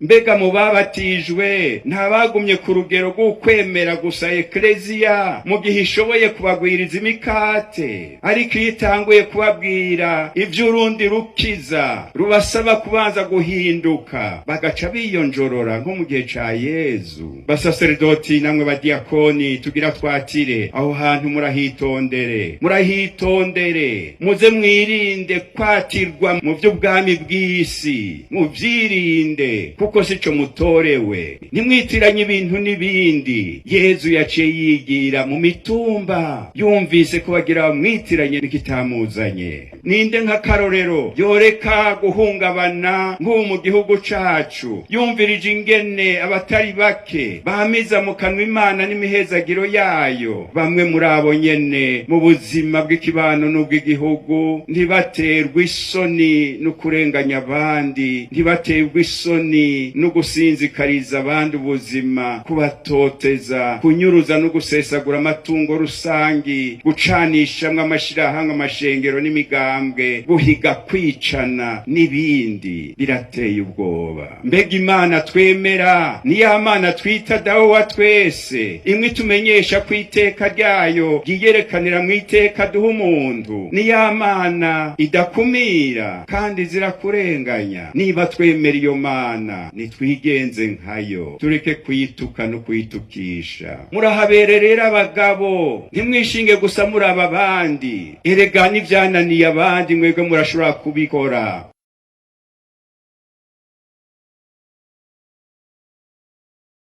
Mbega mu babatijwe ntabagumye ku rugero rw'ukwemera gusa Ekleziya mu gihe ishoboye kubagwiriza imikate, ariko iyo itanguye kubabwira ivy'urundi rukiza rubasaba kubanza guhinduka, bagaca biyonjorora nko mu gihe ca Yezu. Basaseredoti namwe badiyakoni tugira twatire, aho hantu murahitondere, murahitondere, muze mwirinde kwatirwa mu vy'ubwami bw'isi, muvyirinde kuko sico mutorewe. Ntimwitiranye ibintu n'ibindi. Yezu yaciye yigira mu mitumba yumvise ko bagira bamwitiranye n'ikitamuzanye. Ninde nk'akarorero yoreka guhungabana nk'ubu mu gihugu cacu, yumvirije ingene abatari bake bamiza mu kanwa Imana n'imihezagiro yayo, bamwe muri abo nyene mu buzima bw'ikibano n'ubw'igihugu ntibaterwe isoni no kurenganya abandi, ntibaterwe isoni no gusinzikariza abandi ubuzima, kubatoteza, kunyuruza no gusesagura amatungo rusangi, gucanishamwo amashirahamwe, amashengero n'imigambwe, guhiga kwicana n'ibindi? Birateye ubwoba. Mbega Imana twemera ni ya Mana twita Dawe wa twese, imwe itumenyesha ko iteka ryayo ryiyerekanira mu iteka duha umuntu? Ni ya Mana idakumira kandi zirakurenganya. Niba twemera iyo Mana, nitwigenze nkayo, tureke kuyituka no kuyitukisha. Murahabere rero abagabo, ntimwishinge gusa muraba abandi. Erega n'ivyananiye abandi, mwebwe murashobora kubikora.